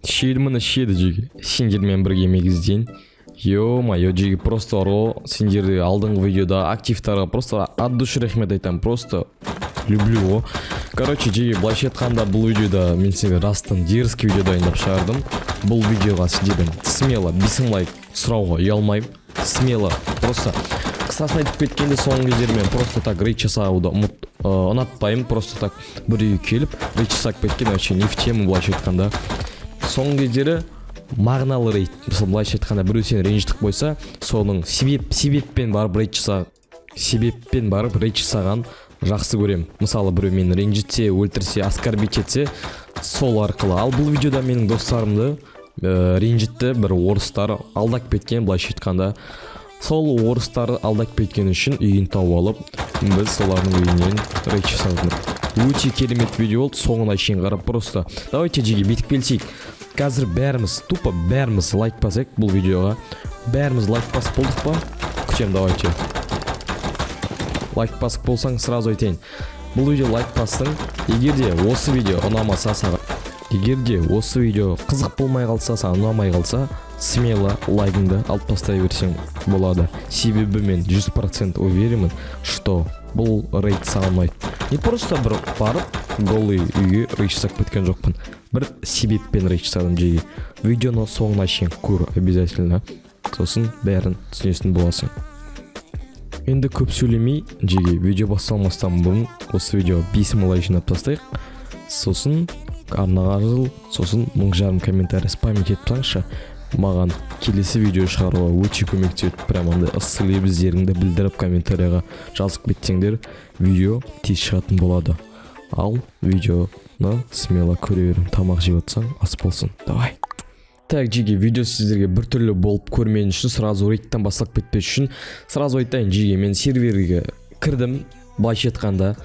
Ішеді, ішеді жеге. Сендермен бірге мегізден. Ё-моё, жеге, просто бар ғой, сендерді алдыңғы видеода активтарға просто от души рахмет айтамын, просто люблю ғой. Короче, жеге, былайша айтқанда, бұл видеода мен сендерге растан дерзкий видео дайындап шығардым. Бұл видеоға сендерден смело 5000 лайк сұрауға ұялмаймын. Смело, просто қысқасын айтып кеткенде, соңғы кездері мен просто так рейд жасауды ұнатпаймын. Просто так бір үйге келіп рейд жасап кеткен вообще не в тему. Былайша айтқанда, соңғы кездері мағыналы рейд, мысалы, былайша айтқанда, біреу сені ренжітіп қойса, соның себеппен барып рейд жаса, себеппен барып рейд жасаған жақсы көремін. Мысалы, біреу мені ренжітсе, өлтірсе, оскорбить етсе, сол арқылы. Ал бұл видеода менің достарымды ренжітті бір орыстар, алдап кеткен. Былайша айтқанда, сол орыстар алдап кеткен үшін үйін тауып алып, біз солардың үйінен рейд жасадық. Өте керемет видео болды, соңына шейін қарап, просто давайте, жеге, бүйтіп келісейік: қазір бәріміз, тупо бәріміз лайк басайық бұл видеоға. Бәріміз лайк басып болдық па? Күтемін, давайте. Лайк басып болсаң, сразу айтайын, бұл видео лайк бастың, егер де осы видео ұнамаса саған, егер де осы видео қызық болмай қалса, саған ұнамай қалса, смело лайкыңды алып тастай берсең болады. Себебі мен 100% уверенмін, что бұл рейд саған ұнайды. Не просто бір барып голый үйге рейд жасап кеткен жоқпын, бір себеппен рейд жасадым. Жеге, видеоны соңына шейін көр обязательно, сосын бәрін түсінесің боласың. Енді көп сөйлемей, жеге, видео басталмастан бұрын осы видео 5000 лайк жинап тастайық, сосын арнаға жазыл, сосын 1500 комментарий спамить етіп тастаңызшы маған, келесі видео шығаруға өте көмектеседі. Прям андай ыссы лебіздеріңді білдіріп, комментарийға жазып кетсеңдер, видео тез шығатын болады. Ал видеоны смело көре беремін. Тамақ жеп жатсаң, ас болсын. Давай так, жеге, видео сіздерге біртүрлі болып көрмеген үшін, сразу рейдтен басталып кетпес үшін сразу айтайын. Жеге, мен серверге кірдім, былайша айтқанда,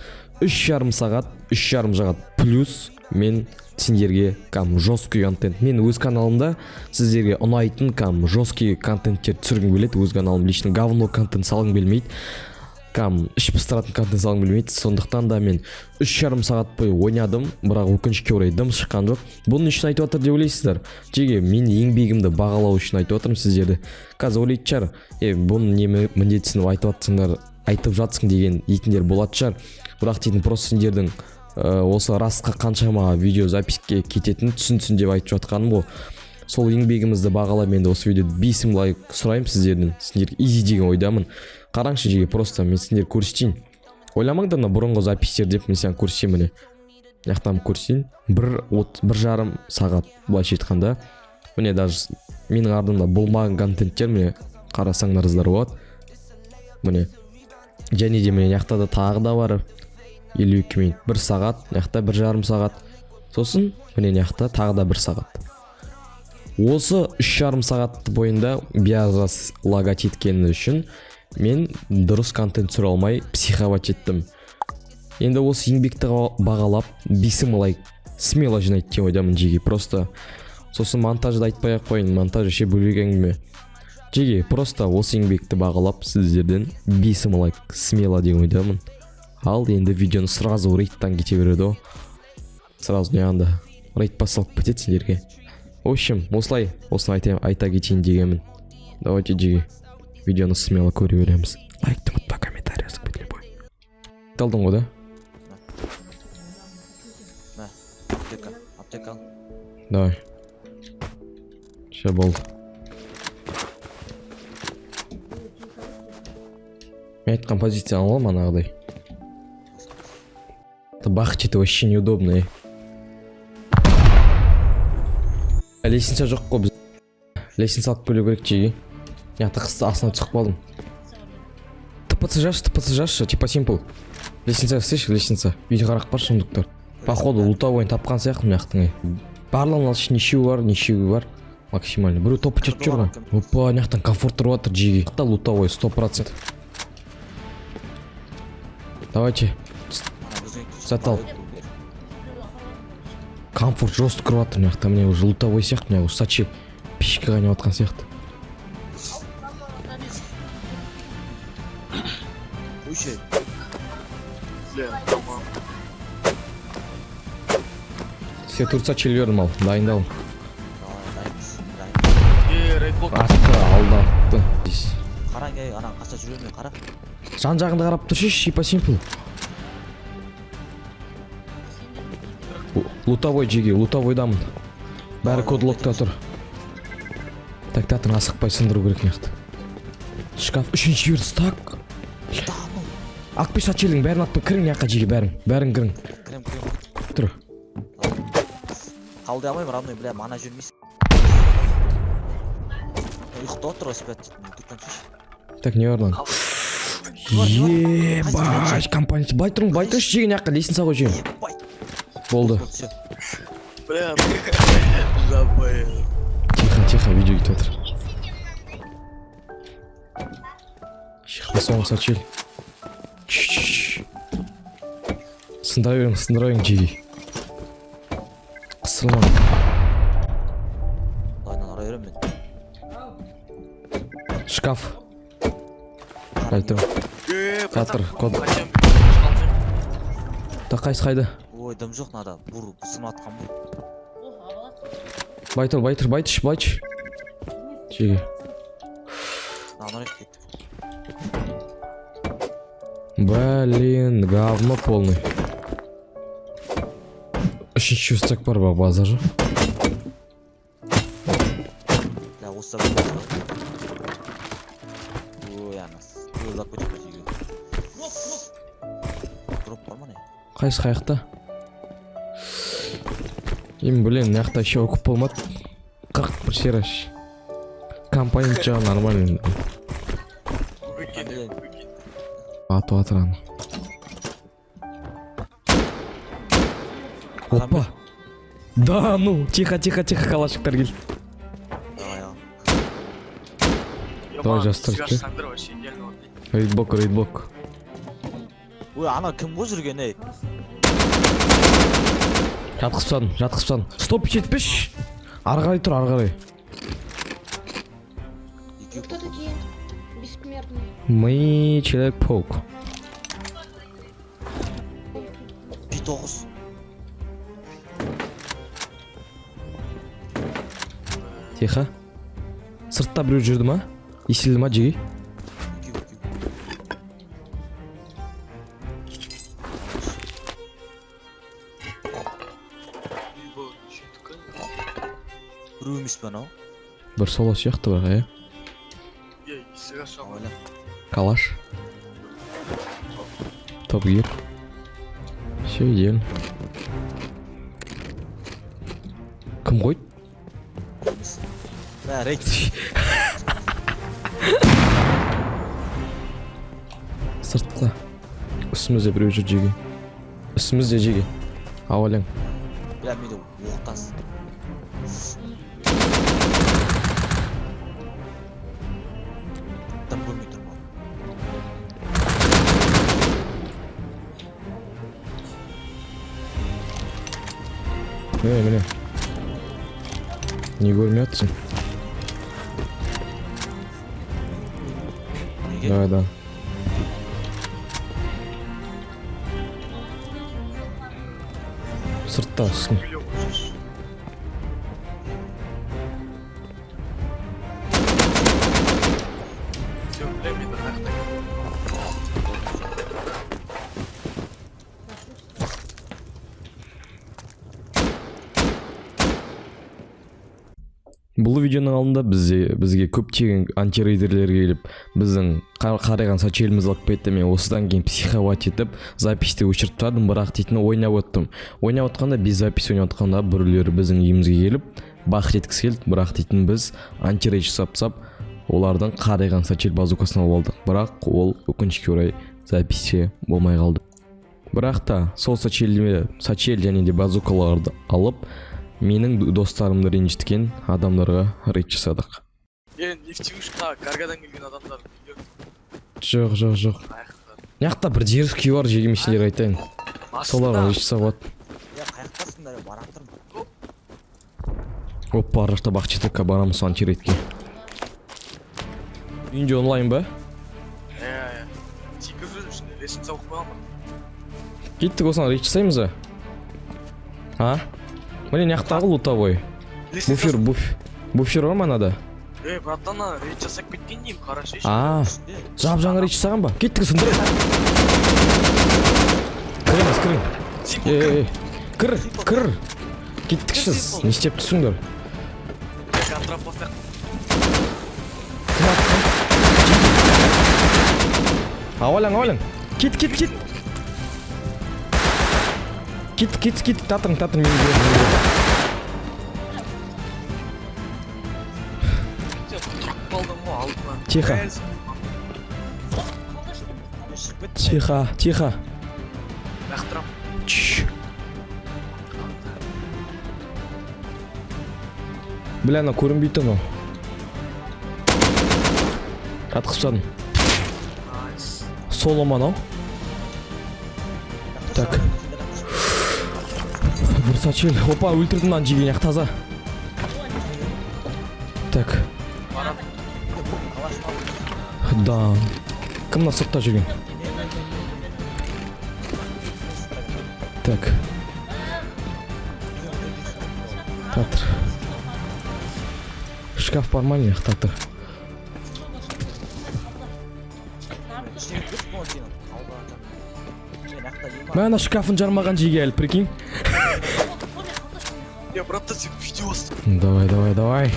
3,5 сағат, 3,5 сағат плюс мен сендерге кәдімгі жесткий контент, мен өз каналымда сіздерге ұнайтын кәдімгі жесткий контенттер түсіргім келеді. Өз каналым лично говно контент салғым келмейді, кәдімгі іш пыстыратын контент салғым келмейді. Сондықтан да мен 3,5 сағат бойы ойнадым, бірақ өкінішке орай дым шыққан жоқ. Бұны не үшін айтып жатыр деп ойлайсыздар? Жеге, мен еңбегімді бағалау үшін айтып жатырмын сіздерді. Қазір ойлайтын шығар, е, бұны не міндетсініп айтып жатсыңдар, айтып жатсың деген дейтіндер болатын шығар. Бірақ дейтін, просто сендердің осы расқа қаншама видео запиське кететінін түсінсін деп айтып жатқаным ғой. Сол еңбегімізді бағалап, енді осы видеода 5000 лайк сұраймын сіздерден. Сендер изи деген ойдамын. Қараңызшы, жеге, просто мен сендерге көрсетейін. Ойламаңдар мына бұрынғы записьтер деп, мен саған көрсетейін. Міне, мына жақтан көрсетейін. Бір от 1,5 сағат, былайша айтқанда, міне, даже менің ардымда болмаған контенттер, міне, қарасаңдарыздар болады. Міне, және де міне, мына жақта да тағы да бар, 52 минут, бір сағат, мына жақта 1,5 сағат, сосын міне, мына жақта тағы да бір сағат. Осы 3,5 сағат бойында биазас лагать еткені үшін мен дұрыс контент түсіре алмай, психовать еттім. Енді осы еңбекті бағалап, 5000 лайк смело жинайды деп ойдамын, жеге. Просто сосын монтажды айтпай ақ қояйын, монтаж вообще бөлек әңгіме. Жеге, просто осы еңбекті бағалап, сіздерден 5000 лайк смело деген ойдамын. Ал енді видеоны сразу рейдтан кете береді ғой, сразу мына рейд басталып кетеді сендерге. В общем, осылай, осыны айта кетейін дегенмін. Давайте, жеге, видеоны смело көре береміз. Лайкты ұмытпа, комментарий жазып кет любой. Алдың ғой да? Мә, аптека, аптека ал. Давай, все, болды. Мен айтқан позицияны аламын анағыдай. Это бахать, это вообще неудобно, ей. Лестница жоқ қой, біз лестница алып келу керек. Жеге, мына жақта қысты астына түсіп қалдым. ТПЦ жазшы, ТПЦ жазшы, типа симпл лестница істеші, лестница. Үйде қарап баршы, сундуктар. Походу лутовойын тапқан сияқты мына жақтың, ей. Барлығының ішінде нешеуі бар, нешеуі бар максимально? Біреу топать етіп жүр ғой. Опа, мына жақтан комфорт тұрып жатыр, жеге. Мына лутовой 100%. Давайте. Ана біздің үйде. Зат ал. Комфорт жестко кіріп жатыр мына жақта. Міне, уже лутовой сияқты, мына уже сачи пешка қайнап жатқан сияқты. Қойшы. Бля, тамам. Все, турца челверім, ал дайындал. алдапты. Қараң, ей, ана қаста жүр ме, қара. Жан жағыңды қарап тұршы, шипа симпл. Лутовой, жеге, лутовойдамын. Бәрі код локта тұр. Так, татын асықпай сындыру керек мына жақты. Шкаф, үшінші верстак. Да, ну. Алып кел сачелдің бәрін, алып кел, кірің мына жаққа, жеге, бәрің. Бәрің кірің. Кірем, кірем. Тұр. Қабылдай алмаймын, родной, бля, мана жүрмейсің. Ұйықтап отыр ғой, спят дейтін. Дүкенші. Так, не бар lan? Ебать, компания. Былай тұрың, былай тұршы, жеге, мына жаққа лестница ғой, жеге. Ебать. Болды. Все. Бля, жабай. Тихо, тихо, видео кетіп жатыр. Тихо, соңғы сачел. Чш-чш-чш. Сындыра берің, сындыра берің, жеге. Қысылма. Былайынан ара беремін мен. Шкаф. Қараң, Былай тұр. Е, Жатыр, код. Қашан? Так, қайсы қайда? Ой, дым жоқ мынада. Бур, сынып атқан бұл. Былай тұр, былай тұр, былай түш, былай түш. Жеге. Мынаны ұрайық, кеттік. Блин, говно полный. Үшінші верстак бар ба, базар жоқ. Бля, осы да бір ғой. Ой, анас. Ой, ұзап кетіп кетті үйге. Дроп бар ма не? Қайсы қаяқта? Им, блин, мына жақта еще окуп болмады. 41 сераш. Компонент жағы нормально. Блин. Атып жатыр ана. Опа. Да, ну, тихо, тихо, тихо, калашиктар кел. Давай, ал. Давай, жастар, ше. Сандыр вообще идеально вот. Рейдблок, рейдблок. Ой, ана кім ғой жүрген, ей? Жатқызып тастадым, жатқызып тастадым. Стоп, жетпеш. Ары қарай тұр, ары қарай. Екеу. Кто такие? Бессмертные. Мы Человек-паук. P9. Тихо. Сыртта біреу жүрді ма? Естілді ма, жеге? Екеу, екеу. Біреу емес пе анау? Бір соло сияқты бірақ, иә? Е, есік аша алмадым. Ойла. Калаш. Топ гир. Все идеально. Кім қойды? Емес. Бә, рейд. Сыртта. Үстімізде біреу жүр, жеге. Үстімізде, жеге. Ауалең. Бля, менде оқтас. Дым көрмей тұрмын ғой. Міне, міне. Не көрмей жатсың? Неге? Давай, давай. Сыртта үстін. Үйле қойшы. Все, бля, мен аяқта. Бұл видеоның алдында бізге көптеген антирейдерлер келіп, біздің қарайған сачелімізді алып кетті. Мен осыдан кейін психовать етіп, записьті өшіріп тастадым, бірақ дейтін ойнап өттім. Ойнап отқанда, без запись ойнап отқанда, біреулер біздің үйімізге келіп, бақыт еткісі келді, бірақ дейтін біз антирейд жасап тастап, олардың қарайған сачел базукасын алып алдық. Бірақ ол өкінішке орай записьте болмай қалды. Бірақ та сол сачел және де базукаларды алып, менің достарымды ренжіткен адамдарға рейд жасадық. Е, нефтевышка, каргадан келген адамдар. Үйлер Жоқ, жоқ, жоқ. аяқта. Мына жақта бір дерзкий бар, жеге, мен сендерге айтайын. Соларға рейд жасап алады. Е, қаяқтасыңдар, е, барып тұрмын. Опа, ар жақта бақчетекке барамыз антирейдке. Үйінде онлайн ба? Е, е. Тикі жүрмін ішінде, лестница оқып қойған ба? Кеттік, осыған рейд жасаймыз ба? А? Міне, мына жақтағы лутовой. Лестница Буфер, буфер. Буфер бар ма анада? Ей, братан, ана рейд жасап кеткен деймін, қарашы. А, Ішінде. Жап жаңа рейд жасаған ба? Кеттік, сындырайық. Кіреміз, кірің. Симпл. Ей, ей, кір, кір. Кеттікші, не істеп тұрсыңдар? Контрап басайық. Кім атқан? Абайлаң, абайлаң. Кет, кет, кет. Кет, кет, кет, татырың, татырың, мен жүремін, мен жүремін. Сен тұрып қалдың ғой алдына. Тихо. Эй, Мен шығып кеттім. Тихо, тихо. Лақтырам. Чш. Бля, анау көрінбейді анау. Атқып тастадым. Найс. Соло ма анау? Так. Бір сачел. Опа, өлтірдім мынаны жеген ақ таза. Так. Барам. Да. Кім мына сыртта жүрген? Так. Татыр. Шкаф бар ма не? Татыр. Ішіне кіріп кетіп сені. Алға. Мен ақта ем Мә, ана шкафын жармаған жеге әлі, прикинь. Я, братан, сен видео бастың. Давай, давай, давай.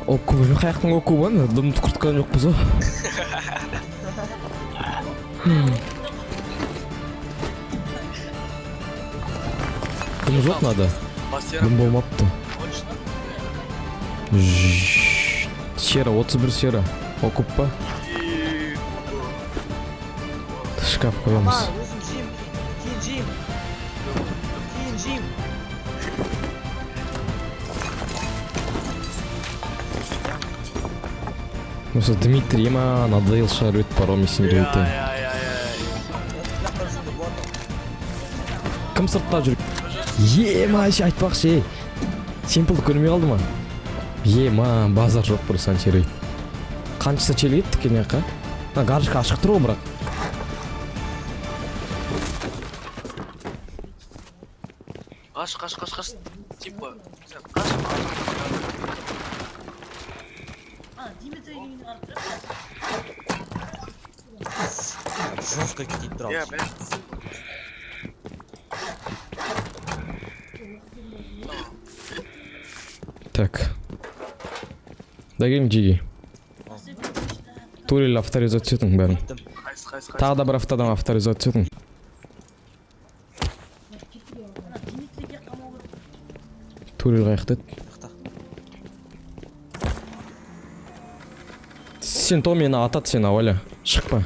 Оку, қаяқтың оку бар? Дымды құртқан жоқпыз ғой. Дым жоқ надо. Басерам. Дым болмапты. Точно. Жжж. Сера, 31 сера. Окуп па? Шкаф қоямыз. Өзім жеймін, кейін жеймін. Кейін жеймін. Осы Дмитрий ма, надоел шығарып еді бар ғой, мен сендерге Иә, айтайын. иә, иә, иә. Жақта жүрсең де болады. Кім сыртта жүр? Ема, айтпақшы, ей. Симплды көрмей қалды ма? Ема, базар жоқ бір санчерей. Қаншасы чел кеттік екен жаққа? Мына гаражка ашық тұр ғой бірақ. Қаш, қаш, қаш, қаш. Типа, сен қаш. А, Дмитрий үйіне қарап тұр. Жестко кетейін тұр. Иә, бә. Так. Да келің жеге. Турель авторизация етің бәрін. Қайсы, қайсы, қайсы. Тағы да бір автодан авторизация етің. Ана Дмитрийге қамау керек. Турель қаяқта еді? Жақта. Сен Томмині атады сені, Валя. Шықпа.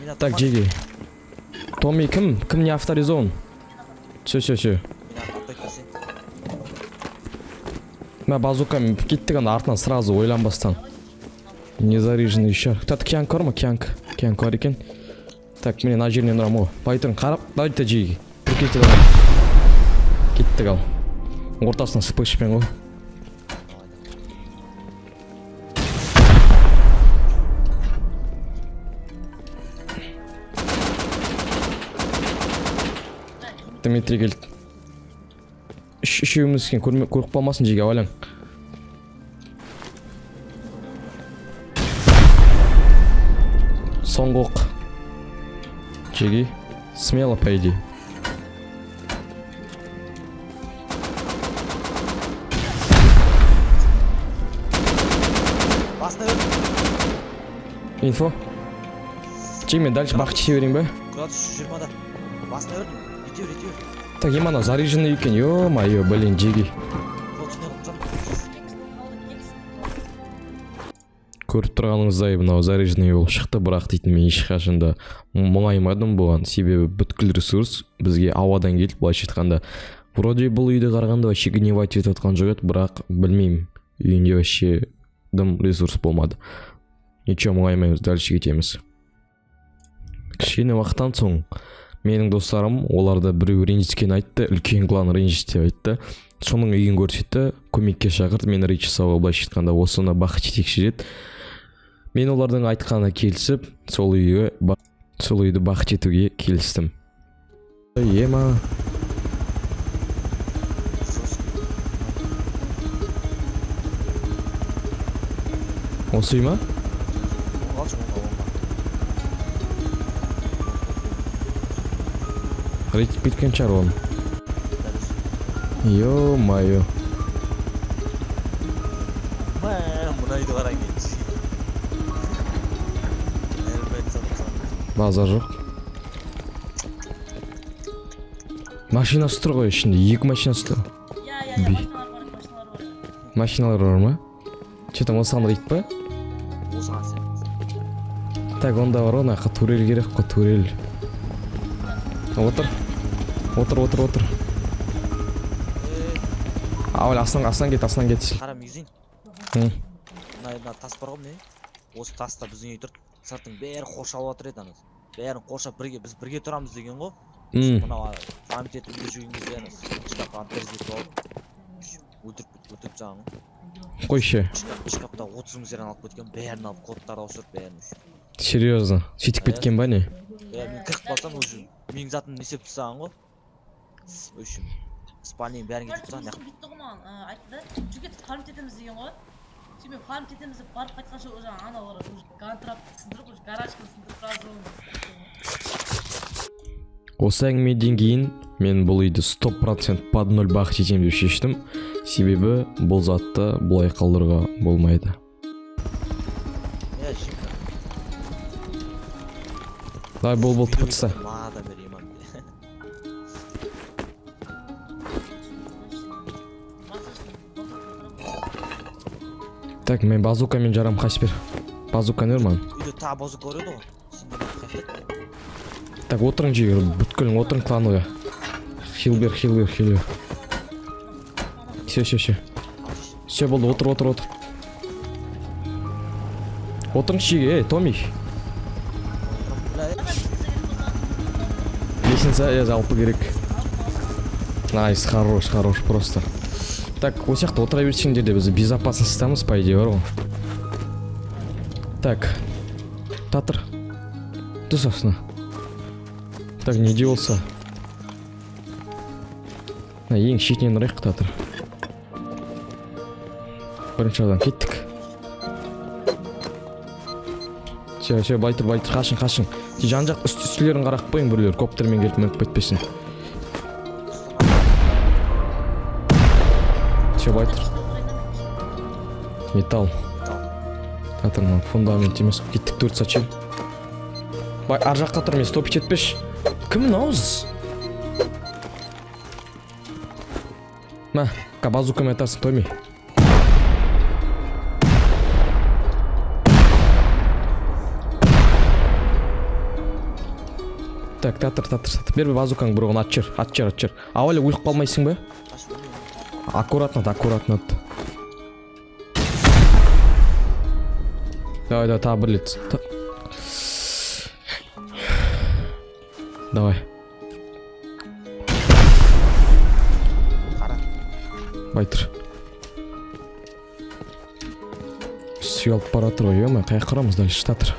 Мен Так, жеге. Томми кім? Кім не авторизован? Все, все, все. Мен атпайды десең. Мә, базукамен кеттік ана артынан сразу ойланбастан. Не заряженный еще. Так, кянк бар ма? Кянк. Кянк бар екен. Так, міне мына жерінен ұрамын ғой. Бай тұрың, қарап, давайте жеге. Прикрытие давай. Кеттік ал. Ортасына спышпен ғой. Давай, давай. Дмитрий келді. Үшеуміз екен, көріп қалмасын жеге, абайлаң. Соңғы оқ. Жеге, смело по идее. Басына өт. Инфо. Жеге, мен дальше бақыт жей берейін ба? Градус 120-да. Басына өрдім. Ете бер, ете бер. Так, ема анау заряженный екен, ё-моё, блин, жеге. Сол үстіне қылып тастадым. Текст қалды, текст. Көріп тұрғаныңыздай, мынау заряженный болып шықты, бірақ дейтін мен ешқашан да мұңаймадым бұған, себебі бүткіл ресурс бізге ауадан келді. Былайша айтқанда, вроде бұл үйді қарағанда вообще гневать етіп жатқан жоқ еді, бірақ білмеймін, үйінде вообще дым ресурс болмады. Ничего, мұңаймаймыз, дальше кетеміз. Кішкене уақыттан соң менің достарым, оларды біреу ренжіткенін айтты, үлкен клан ренжіс деп айтты, соның үйін көрсетті, көмекке шақырды мені рейд жасауға. Былайша айтқанда, осыны бақыт жетекші еді. Мен олардың айтқанына келісіп, сол үйді бақыт етуге келістім. Ема. Жестко. Осы үй ма? Оңға алшы, оңға, оңға. Рейд кеткен шығар оны. Дәл осы. Ё-моё. Мә, мына үйді қараң енді. Әлбетте сатып тастаған. Базар жоқ. Машинасы тұр ғой ішінде, екі машинасы тұр. Иә, иә, иә, Би. машиналар бар, машиналар бар. Машиналар бар ма? Че там, осыған рейд па? Осыған сияқты. Так, онда бар ғой, мына жаққа турель керек қой, турель. Отыр. Отыр, отыр, отыр. Е, Ауыл, астынан, астынан кет, астынан кет. қара, Мюзин. М. Мына тас бар ғой, міне. Осы таста біздің үй тұр. Сырттың бәрі қоршалып жатыр еді ана. Бәрін қоршап, бірге, біз бірге тұрамыз деген ғой. Мынау фармить етіп үйде жүрген кезде ана шкаф терезге алып өлтіріп тастаған ғой. Қойшы. Шкафта 30 000 зерен алып кеткен, бәрін алып, кодтарды ауыстырып, бәрін. Серьезно? Сөйтіп кеткен ба, не? Иә, мен кіріп қалсам, уже менің затымды не істеп тастаған ғой. В общем, спальныйның бәрін кетіп Короче, тастаған. Мюзин бүйтті ғой маған, айтты да, жігіт, фармить етеміз деген ғой. Сөйтіп мен фармить етеміз деп барып қайтқанша, уже аналар уже гантрапты сындырып, уже гаражканы сындырып, разы болдым. Осы әңгімеден кейін мен бұл үйді 100% под ноль бақ жетемін деп шештім. Себебі бұл затты бұлай қалдыруға болмайды. Иә, жігіт. Давай, бол, бол, тіпі таста. Маған бер, иман. Так, мен базукамен жарам, қаш, бер. Базуканы бер маған. Үйде тағы базука бар еді ғой. Сендер қаяқта? Так, отырың, жігер, бүткілің отырың клановый. Хил бер, хил бер, хил бер. Все, все, все. Все, болды, отыр, отыр, отыр. Отырыңшы, жеге, ей, Томми. Бля, Лестница, иә, жалпы керек. Найс, хорош, хорош, просто. Так, осы жақта отыра берсеңдер де, біз безопасностьтамыз, по идее, бар ғой. Так, татыр. Түс астына. Так, не де болса. Мына ең шетінен ұрайық, татыр. Бірінші адам кеттік. Все, все, былай тұр, былай тұр, қашың, қашың. Жан жақ үстілерін қарап қойың, біреулер коптермен келіп мініп кетпесін. Все, былай тұр. Металл. Татыр, мына фундамент емес. Кеттік, төрт сачел. Бай, ар жақта тұр, мен стопить етпеші. Кім мынау? Мә, ка базукамен атасың, Томми. Так, татыр, татыр, татыр. Бер базукаңды, бір оған ат жер, ат жер, ат жер. Ауылы өліп қалмайсың ба? Қашып өлмеймін. Аккуратно, ат, аккуратно ат. Давай, давай, тағы бір рет. Давай. Қара. Бай тұр. Сүйалып бара жатыр ғой, ё-моё, қай жаққа барамыз дальше, татыр.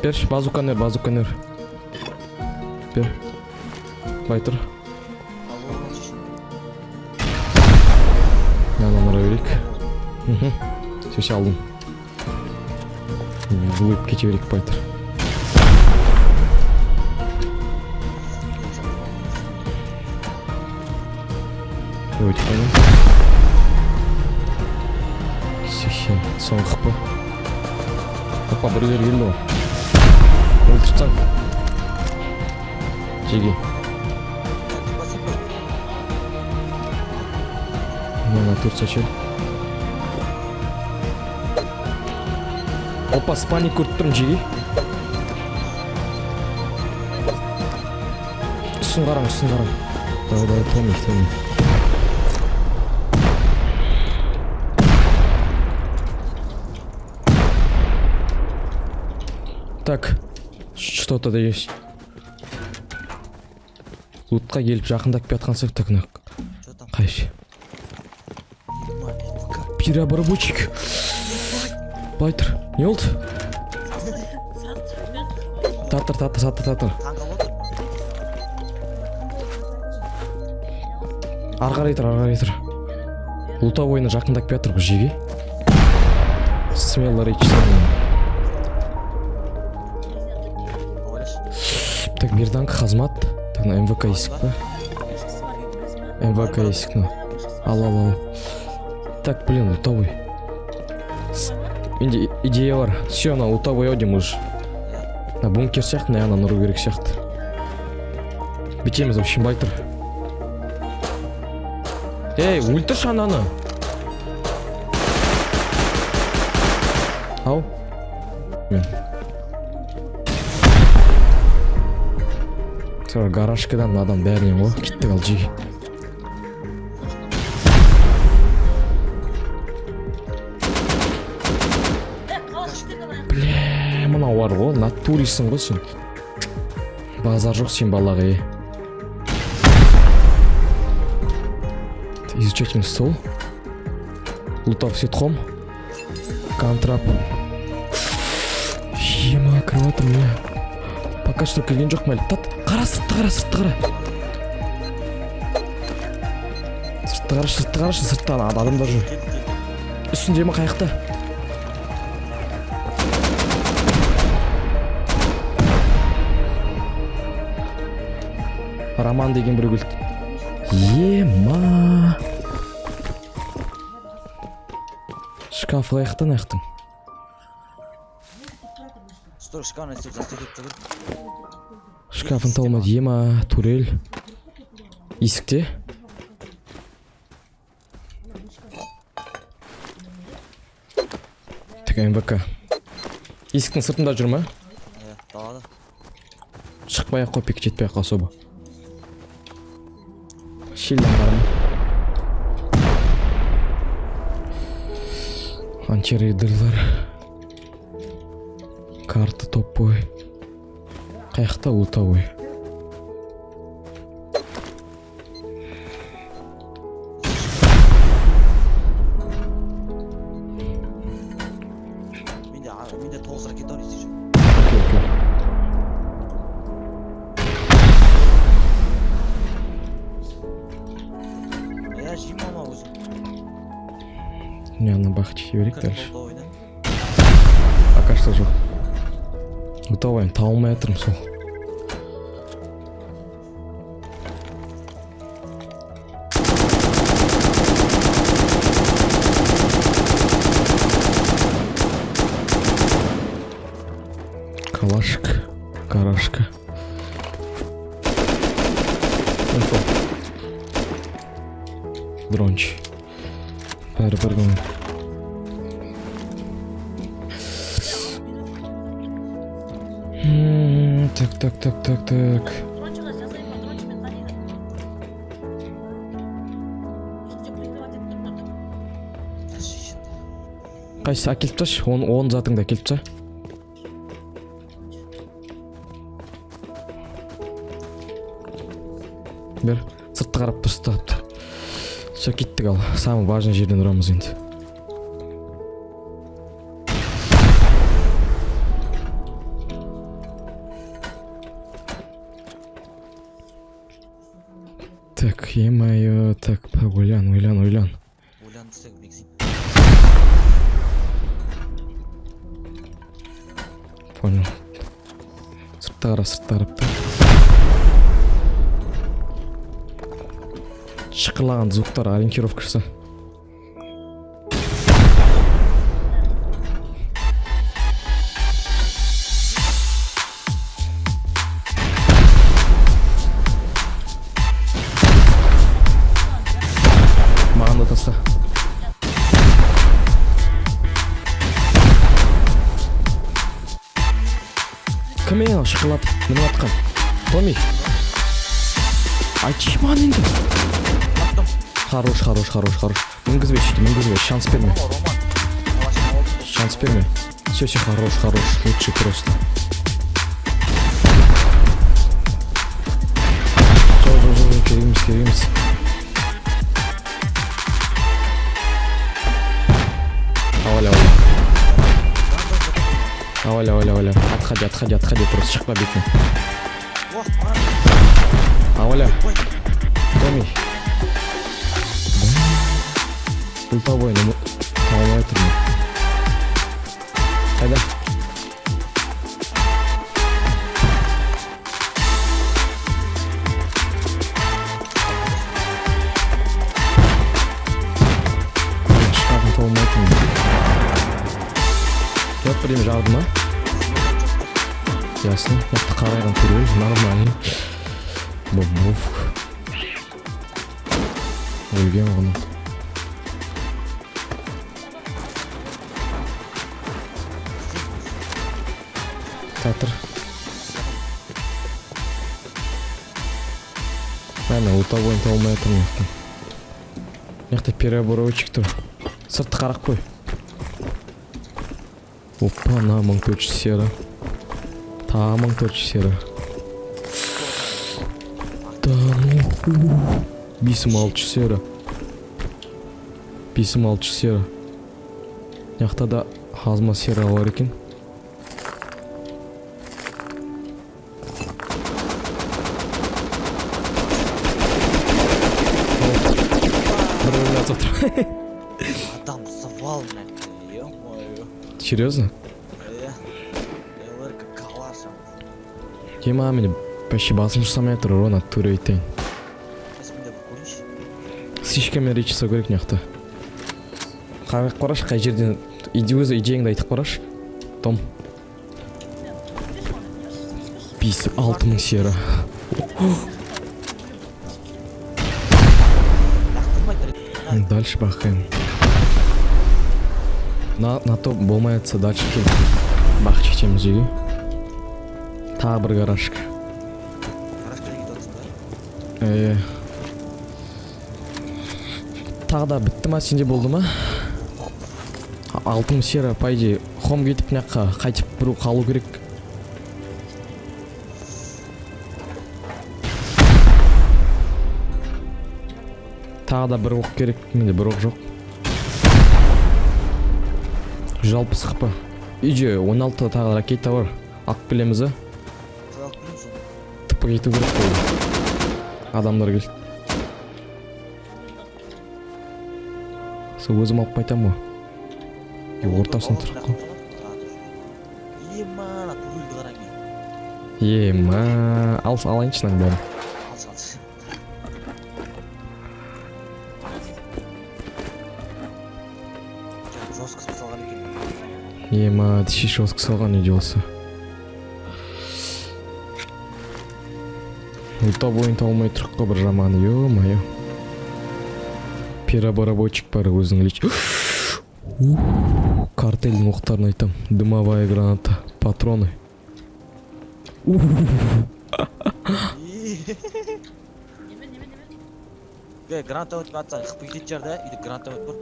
Берші, базуканы бер, базуканы бер. Бер. Бай тұр. Ал, оны шешін. Мынаны ұра берейік. Мхм. Все, все, алдым. Вглубь кете берейік, бай тұр. Өтіп қойдым. Сексен соңғы хп. Опа, біреулер келді ғой. Өлтіріп тастаң. Жеге. Басып қой. Мына төрт сачел. Опа, спальник көріп тұрмын, жеге. Үстін қараң, үстін қараң. Давай, давай, Томми, Томми. Так, что-то да есть. Лутқа келіп жақындап келе жатқан сияқты, так, мына Че там? қайшы? Ема, МК. Переобработчик. Былай тұр. Не болды? Татыр, татыр, татыр, татыр. Таң қалып отыр. Ары қарай тұр, ары қарай тұр. Лутовойына жақындап келе жатыр ғой, жеге. Смело рейд. Ойлашы. Так, берданка, хазмат. Так, мына МВК есік па? МВК есік мына. Ал, ал, ал. Так, блин, лутовый. Менде идея бар. Все, ана лутовый ау деймін уже. Мына бункер сияқты, мына ананы ұру керек сияқты. Бүйтеміз, в общем, бай тұр. Ей, өлтірші ананы. Ау. Мен. Тура гаражкадан адам бәрінен ғой. Кеттік, ал, жеге. Бля, мынау бар ғой, натурисің ғой сен. Базар жоқ сен балаға, е. Изучательный стол. Лутав ситком. Контрап. Ема, кіріп жатырмын, е. Пока что келген жоқ әлі. Тат, қара, сыртты қара, сыртты қара. Сыртты қарашы, сыртты қарашы, сыртта ана адамдар жүр. Келді, келді. Үстінде ме, қаяқта? Роман деген біреу келді. Ема. Шкаф қаяқтан аяқтың? Стой, шкафын істеп застегивать тұр. Шкафын талмады. Ема, турель. Есікте. Так, МВК. Есіктің сыртында жүр ма? Иә, далада. Шықпай ақ қой, пик жетпей ақ особо. Щельдан қарама. Антирейдерлер. Карта топовый. Қаяқта лутовый? Менде тоғыз ракета бар, если что. Окей, окей. Иә, жеймін ама өзім. Не, ана бақыт жіберейік Кіріп дальше. лутовыйды. Пока что жоқ. Лутовый таба алмай жатырмын сол. Калашик, гаражка. Инфо. Дронч. Бәрі бір күн. Так, так, так, так, так. Дрончыға жазайын ба? Дрончымен таниды. Үстінде прикрывать етіп тұр. Қайсысы әкеліп тасташы, он затыңды әкеліп таста. Бер, сыртты қарап тұр, сыртты қарап тұр. Все, кеттік, ал. Самый важный жерден ұрамыз енді. Так, е-мое, так, ойлан, ойлан, ойлан. Ойлан десең, Бекзин. Понял. Сыртта қара, сыртта қарап тұр. Шықырлаған звуктар, ориентировка жаса. Маған да таста. Кім ең анау шықырлатып мініп жатқан? Томи. Айтшы маған енді. Таптым. Хорош, хорош, хорош, хорош. Мінгізбе, сөйтіп мінгізбе, шанс берме. Роман, Роман. Калашын алып. Шанс берме. Все, все, хорош, хорош, лучший просто. Жоқ, жоқ, жоқ, керек емес, керек емес. Аваля, аваля. Аваля, аваля, аваля. Отходи, отходи, отходи, просто шықпа бетіне. Уах, маған. Аваля, Ой, Томи. Лутовой, ну, таба алмай тұрмын. Қайда? Шкафын толмайтын. Жоқ, бірдеме жабды ма? Ясно. Мықты қарайған турель, нормально. Буф. Өлген оны. Татыр. Әне, ұлта бойын таба алмай жатырмын мына жақта. Мына жақта переоборовщик тұр. Сыртты қарап қой. Опа, на 1400 сера. Тағы 1400 сера. Да ну. 5600 сера. 5600 сера. Мына жақта да азма сера бар екен. Бір-біріне атып отыр. Адам свал мына жақта, ё-моё. Серьезно? Иә. ЛРК калаш. Ема, мені вообще басым жасамай тұр, Рона, тура айтайын. Мен де бір көрейінші. Слишком речь жасау керек мына жақта. Қарап қарашы, қай жерден иде өзі идеяңды айтып қарашы. Том, 5-6 мың сера. Лақтырмай. Дальше бақайын. На то болмай жатса дальше кел. Бақ шешеміз үйге. Тағы бір гаражка. Гаражға кетіп жатрсың ба? Е. Тағы да бітті ма, сенде болды ма? 6 мың сера, по идее, хом кетіп мына жаққа қайтып біреу қалу керек. Тағы да бір оқ керек, менде бір оқ жоқ. 160 қпа. Үйде 16 тағы ракета бар. Алып келеміз, а? Қалай алып келеміз оны? Тыпы кету керек қой. Адамдар келді. Сол өзім алып қайтамын ғой. Е, ортасында тұрып қой. Ема, ана турельді қараң е. Ема, ал алайыншы мынаның бәрін. Алшы, алшы. Жаңа жестко салған екен. Ема, шеше жестко салған үйде болса. Ұлта бойын таба алмай тұрық қой бір жаманы, ё-моё. Перебарабойчик бар өзінің лич. Ух, картельдің оқтарын айтам. Дымовая граната, патроны. Ух, Неме, неме, неме? Е, гранатомет атсаң, қып кететін шығар да, үйде гранатомет бар.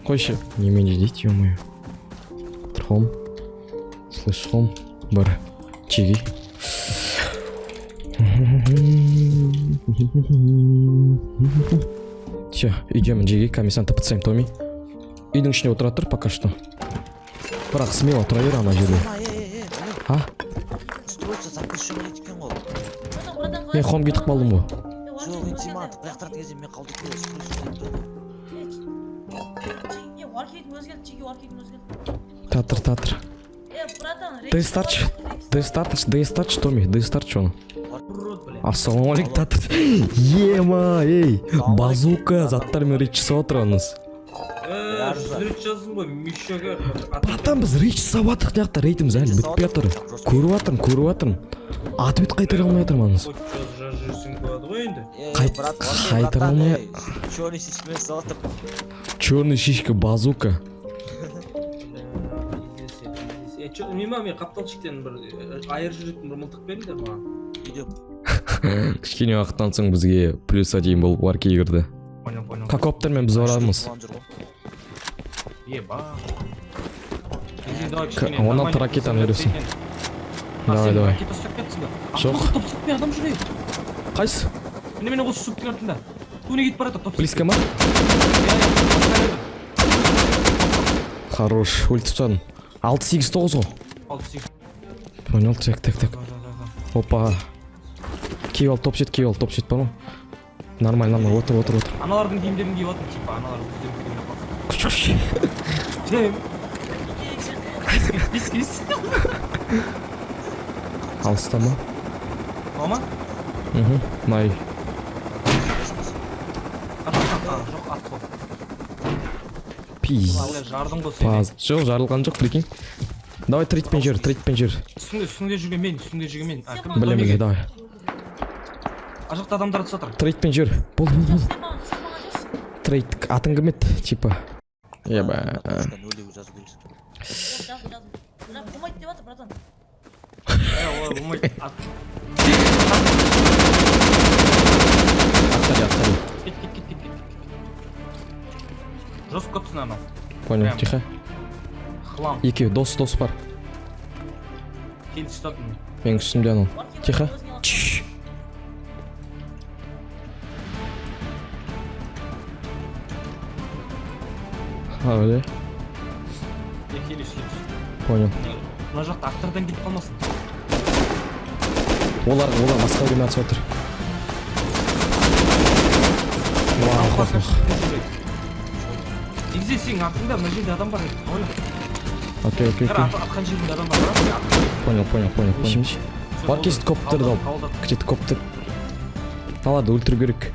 Қойшы. Немене дейді, ё-моё. Тұрғым. Слышқом. Бар. Чеги. Все, үйдемін жеге, комиссанты пытсайм, Томи. Үйдің ішінде отыра тұр пока что. Бірақ смело тұра бер ана жерде. Ема, е, е, е, А? Устройство запрещено дейді екен ғой. Братан, братан, Мен хом кетіп қалдым ғой. Жоқ, енді сен маған лақтыратын кезде мен қалдырып қойдым, устройство деп тұр. Е, Warcraft'in өзі келді, Чеги Warcraft'in өзі келді. Татыр, татыр. Е, братан, Ты старч, ты старч, ты старч, Томи, ты старч оны. Ассалаумағалейкум, татыр. Ема, ей, базука, заттармен рейд жасап отырамыз. Жүз жаздым ғой, мишаға. Братан, біз рейд жасап жатырық мына жақта, рейдіміз әлі бітпей жатыр. Көріп жатырмын, көріп жатырмын. Ответ қайтара алмай жатырмын анасы. Жазып жүрсең болады ғой енді. Е, Қайт- брат, қайтара алмай- Черный шишкамен салып отыр. Черный шишка, базука. Е, чё, мен мен қапталшықтен бір айыр жүретін бір мылтық беріңдер маған. Үйде Кішкене уақыттан соң бізге +1 болып варки кірді. Понял, понял. Кокоптермен біз барамыз. Жүр ғой. Еба. 16 ракетаны бересің. Давай, давай. Ракета ұстап кетсің ба? Жоқ. Топ сетпен адам жүр. Қайсы? Міне, міне, осы шөптің артында. Туне кетіп бара жатыр, топ. Близко ма? Хорош, өлтіріп тастадым. 6 8 9 ғой. 6 8. Понял, так, так, так. Опа. Киіп ал, топ сет, киіп ал, топ сет бар ма? Нормально, нормально, отыр, отыр, отыр. Аналардың киімдерін киіп жатыр, типа, аналар өздерінің киімдерін алып Күш, күш. қалса. Бес, бес. Алыста ма? Мама? Мхм. Мына үй. Ат, ат, ат, жоқ, ат қой. Пиз. Бля, жардың ғой сені. Паз. Жоқ, жарылған жоқ, прикинь. Давай трейдпен жүр, трейдпен жүр. Үстіңде, үстіңде жүрген мен, үстіңде жүрген мен. А, кім? Білем, білем, давай. Ар жақта адамдар түсіп жатыр. Трейдпен жүр. Бол, бол, бол. Сен маған, сен маған жіберші. Трейд атың кім еді, типа? Еба. Нөлеу жазу керек. Жаздым, жаздым. Бірақ болмайды деп жатыр, братан. Е, олай болмайды. Ат. Атқари, атқари. Кет, кет, кет, кет, кет, кет. Жестко түсін анау. Понял, Прям. тихо. Хлам. Екеу, дос, дос бар. Келіп ұстадым. Менің үстімде анау. Барки, Тихо. өзіңе ал. Чш. А, бля. Е, келеш, келеш. Понял. Мына жақта ақтардан кетіп қалмасын. Олар басқа біреумен атысып отыр. Вау, ох, ох. Негізі сенің артыңда мына жерде адам бар еді. Ойла. Окей, окей, Қара, окей. атқан жерінде адам бар. Бірақ Понял, понял, понял, понял. Бар кезді коптерді алып. Где-то коптер. Алады, өлтіру керек.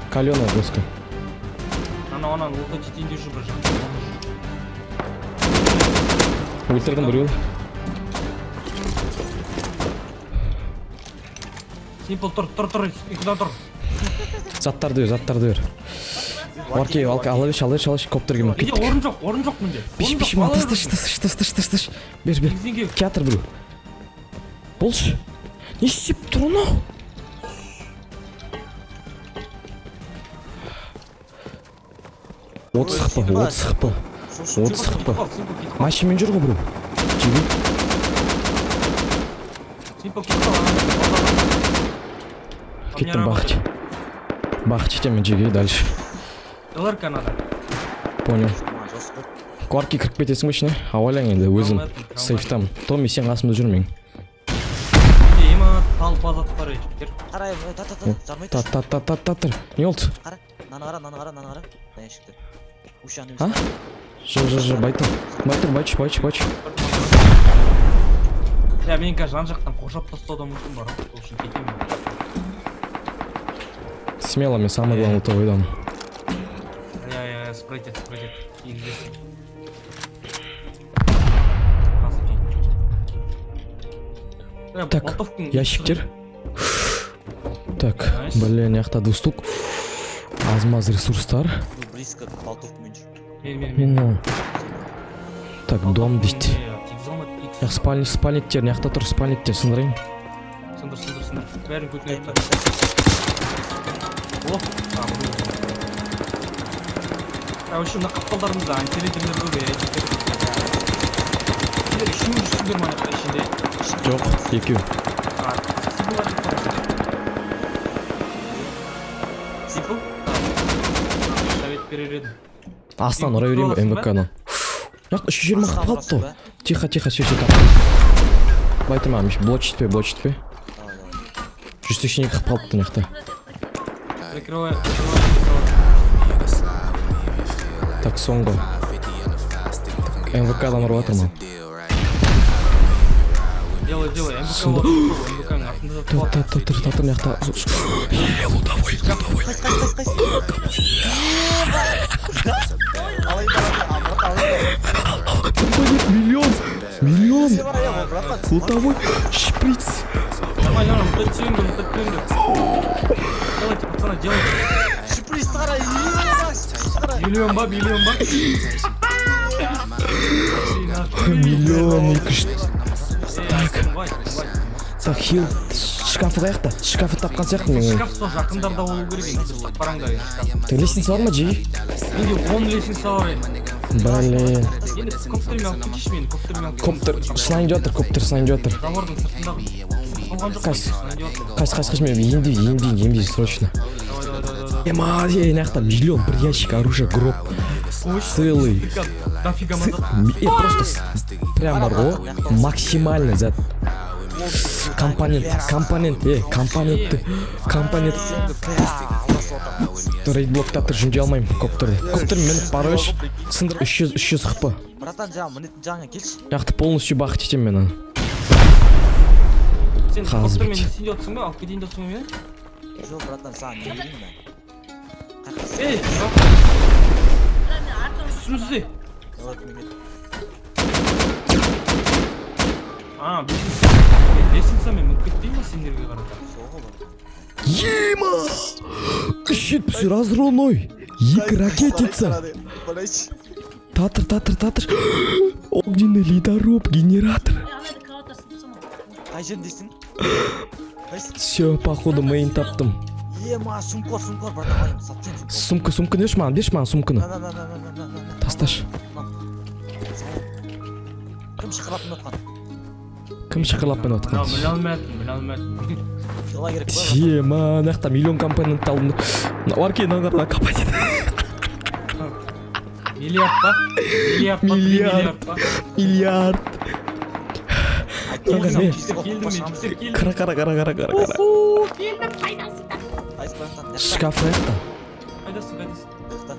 Каленая доска. Анау, ананы лутать етейін деп жүр бір жақта. Өлтірдім біреуін. Симпл, тұр, тұр, тұр, ұйқыдан тұр. Заттарды бер, заттарды бер. Варкей, ала берші, ала берші, ала берші, коптерге мініп Менде кеттік. орын жоқ, орын жоқ менде. Биш, Орын биш, жоқ, ала тасташы, берші. тасташы, тасташы, тасташы. Бер, бер. Негізінен Театр біреу. Болшы. Не істеп тұр анау? 30 хп, 30 хп, 30 хп. Кетіп қал, Симпл кетіп қал. Машинамен жүр ғой біреу. Жеге. Симпл кетіп қал, ана, алда адам. Кеттім, бақыт. Бақыт жетемін жеге, дальше. ЛРК надо. Понял. Маған жестко. Кварки кіріп кетесің ба ішіне? Ауайлаң енді өзім. Сейфтам. Томми, сен қасымда жүр менің. Ема, толпа зат бар ей, жігіттер. Қара, е, та, та, та, жармай Та тұр. та та та та тұр. Не болды? Қара, мынаны қара, мынаны қара, мынаны қара. Мына ящикті. Уш аны А? Жоқ, жоқ, жоқ, байтыр. Байтыр, байтшы, байтшы, байтшы. Я, мен қазір жан жақтан қоршап тастауы да мүмкін бар ғой. Сол үшін кетемін. Смело, мен самый главный ойдамын. Я, я, спрейт ет, спрейт ет. Кигізесің. Қазір кей. Е, Так, болтовканың ящиктер. Так, Найс. блин, мына жақта двустук. Аз-маз ресурстар. Ну, близко болтовкамен жүр. Мен, мен, мен. Ну. Так, дом дейді. Тигізе алмады. Икс. Мына спальник, спальниктер, мына жақта тұр спальниктер, сындырайын. Сындыр, сындыр, сындыр. Бәрін көтіне тұр. О, а, біреу. А, вообще, мына қапталдарымызда антирейдерлер көп, е, жігіттер. Сендер үшеу жүрсіңдер ма ана жақта ішінде? Жоқ, екеу. А, Симпл бар деп қаласың. Симпл? Совет берер едім. Астынан ұра берейін ба Аласың ба? МВК-ны? Мына жақта 320 хп қалыпты ғой. Тихо, тихо, все, все, байтыр маған, блок етпе, блок етпе. Давай, давай. 182 хп қалыпты мына жақта. Прикрывай, прикрывай. Так, соңғы. МВК-дан ұрып жатыр маған. Делай, делай. МВК Сында- МВК-ның артында зат Та болады. та та тұр, та тұр, мына жақта. Лутовой, лутовой. Қайсы, қайсы, қайсы, қайсы? Алайын, алайын, брат, алайын. Миллион, миллион. Все бар, е, братан. Лутовой, шприц. Нормально, нормально, лутать түйіңдер, лутать түйіңдер. Делайте, пацаны, делайте. Шприцті қара, е, шприцті қара. Миллион ба, миллион ба? 1 200 000. Так. Так, хил. Шкафы қаяқта? Шкафы тапқан сияқтымын мен. Шкаф сол жақындарда болу керек енді, дұрыстап қараңдар енді шкаф. Так, лестница бар ма, жеге? Менде 10 лестница бар енді. Блин. Енді коптермен алып кетейінші мені, коптермен алып Коптер сынайын деп жатыр, коптер сынайын деп жатыр. Забордың сыртында қалған жоқ. Қайсы? Сынайын деп жатыр. Қайсы, қайсы, қайсы, мен емдейін, емдейін, емдейін, срочно. Давай, давай, давай, давай. Ема, е, мына жақта миллион, бір ящик оружия, гроб. Целый. Дофига мазат. Просто прям бар ғой, максимально зат. Компонент, компонент, е, компонентті, компонент. Рейд блокта тұр, жөндей алмаймын коптерді. Коптер мініп бара берші. Сындыр 300, 300 хп. Братан, жаңа мінетін жағыңа келші. Жақты полностью бақыт етемін мен аны. Сен Қазы коптермен бит. не істейін деп отырсың ба? Алып кетейін деп отырсың ба мені? Жоқ, братан, саған не берейін мен? Ей, Бірақ мен артынан үстімізде. Олар кім? А, лестницамен мініп кетпеймін ба сендерге қарата? Сол ғой, братан. Ема! 370 разрывной! Екі ракетница! Татыр, татыр, татыр! Огненный ледоруб, генератор! Ей, ана жерде кроваттар сындырып тастама. Қай жеріндесің? Қайсы? Все, походу, мейн таптым. Ема, сумка бар, сумка бар, братан, алайын, сатып тастайын сумка. Сумка, сумка берші маған, берші маған сумканы. На, на, на, на, на, на, на, на. Тасташы. Кім шықырлап мініп отқан? Кім шықырлап мініп отқан? Міне алмадым, міне алмадым. Пила керек па? Ема, мына жақта миллион компонент алдым. Арке, мына қара компонент. Миллиард па? Миллиард па? Миллиард. Миллиард па? Миллиард. Айттым ғой, Мына не? саған, Келдім мен, шығамыз. жігіттер, келдім. Қара, қара, қара, қара, қара, қара. Қайсы, братан? Мына жақта, Шкаф қаяқта? Қайдасың, қайдасың? мына жақта.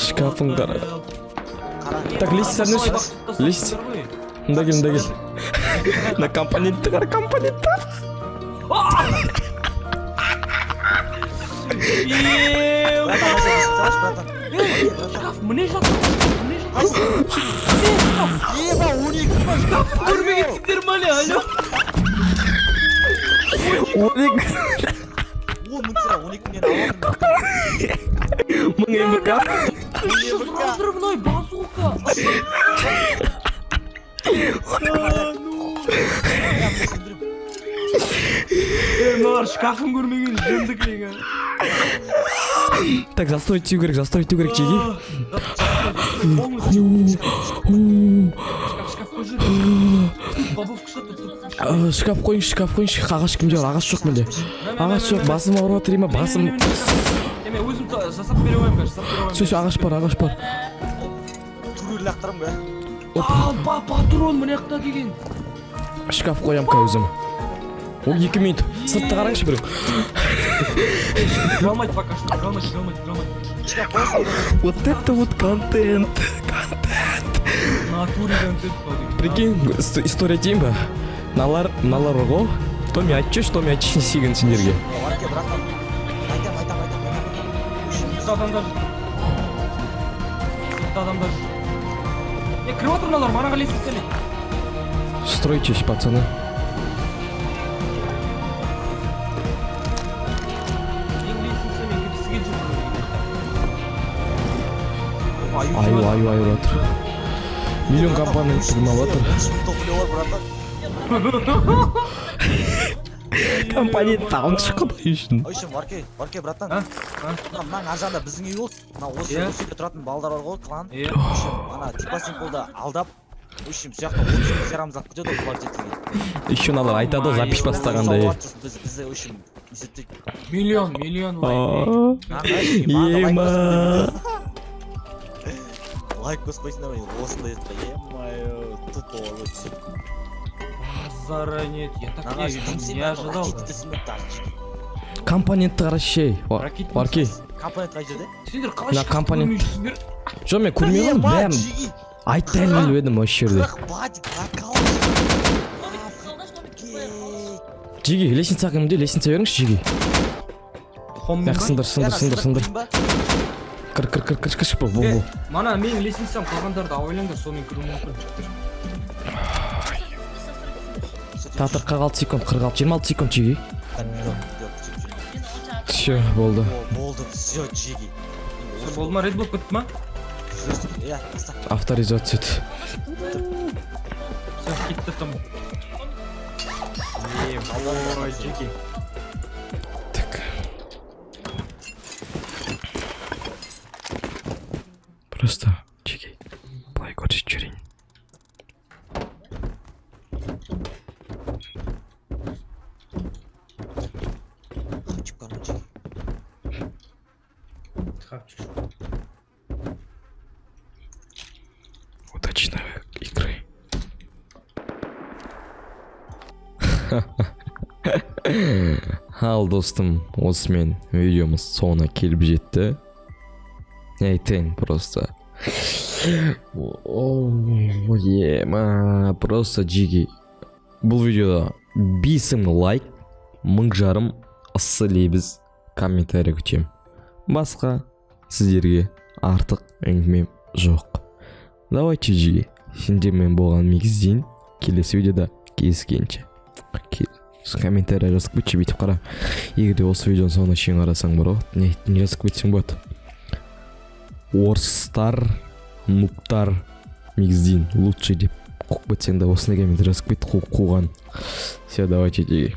Шкафын қара. Қара. Так, лестница Қалай несі? бақыт Лестница. тастапсыңдар ғой? Мында кел, мында кел. Мына компонентті қара, компонентті. Еу, Братан, осы братан. Ей, шкаф міне жатыр, міне жатыр. Ема, 12 ма? Шкаф Көрмегенсіңдер ма әлі, алло? 12 10 мың тира, 12 мыңнан аламын. мың МК. 300 разрывной базука. Я, мен сындырып. Ей, мыналар шкафын көрмеген жынды екен. Так, застроить ету керек, застроить ету керек, жеге. Полностью У, шкаф, шкаф қойып жүр. Бабовка шығады тут. Шкаф қойыңызшы, шкаф қойыңызшы. Ағаш кімде бар? Ағаш жоқ менде. Ағаш жоқ, басым ауырып жатыр ема, басым. Мен өзім жасап бере қоямын қазір, жасап бере қоямын. Все, все, ағаш бар, ағаш бар. Түгел лақтырамын ба? Ал, па, патрон мына жақта деген. Шкаф қоямын қазір өзім. О, 2 минут. Сыртты қараңызшы біреу. Кіре алмайды пока что, кіре алмайды, кіре алмайды, кіре алмайды. Шкаф қоясың ба? Вот это вот контент. Натуре контент мынау деген. Прикинь, история дейін ба? Мыналар, мыналар бар ғой. Томи айтшы, Томи айтшы, не істеген сендерге. Арке, братан. Айтам, айтам, айтам, айтам. Сыртта адамдар жүр. Сыртта адамдар жүр. Е, кіріп отыр мыналар, манаға лестницамен. Стройтесь, пацаны. Ең лестницамен кіргісі келіп жүр мына деген. Аю, Аю, аю, аю жатыр. Миллион компонент тұрмап жатыр. Топлю бар, братан. Компонент алыңызшы құдай үшін. Ой, Варке, Варке, братан. А? А? Мына мынаның ар жағында біздің үй болды. Мына осы Иә. осы үйде тұратын балдар бар ғой, клан. Иә. В общем, ана типа Симплды алдап, в общем, сол жақта 30 мың терамыз алып кетеді ғой бұлар жетілген. Еще мыналар айтады ғой, запись бастағанда. Е. Біз бізді, в общем, есептейді. Миллион, миллион лайк. Ема. Лайк баспайсыңдар ма? Осындай еді, е-мое, тупо өтсе. Базара нет, я так Ана не, не ожидал. Компонентті қарашы, ей. Ракетница. Варке. Компонент қай жерде? Сендер қалай Мына шкафты компонент. көрмей жүрсіңдер? Жоқ, мен көрмей қалдым, бәрін. Айтты әлі біліп едім осы жерде. 40 батик, накал. Қалдаш, Томик, қояйық, қалдаш. Жеге, лестница кімде? Лестница беріңізші, жеге. Хоммен Яқ, ба? сындыр, сындыр, сындыр, сындыр. Кір, кір, кір, кір, кір, бұл, бұл, бұл. Мана менің лестницам қалғандарды абайлаңдар, сонымен кіруі мүмкін жігіттер. Татыр 46 секунд, 46, 26 секунд, жеге. Все, болды. Болды, все, жеги. Все, болды ма, рейд болып кетті ма? Иә, таста. Авторизация. Все, кетті там. Е, ой, жеке. Так. Просто, жеге, былай көрсетіп жіберейін. Хапчик бар ма, жеги? Хапчик. Удачной игры. Ал, достым, осымен видеомыз соңына келіп жетті. Не айтайын, просто о, ема, просто жиги. Бұл видеода 5000 лайк, 1500 ыссы лебіз комментарий күтемін. Басқа сіздерге артық әңгімем жоқ. Давайте, жиги, сендермен болған Мегіздин. Келесі видеода кездескенше. Комментарий жазып кетші. Бүйтіп қара, егер де осы видеоның соңына шейін қарасаң бар ғой, не жазып кетсең болады? «Орыстар нубтар, Мегіздин лучший» деп қуып кетсең де, осындай комментарий жазып кет. Қуған. Все, давайте, жиги.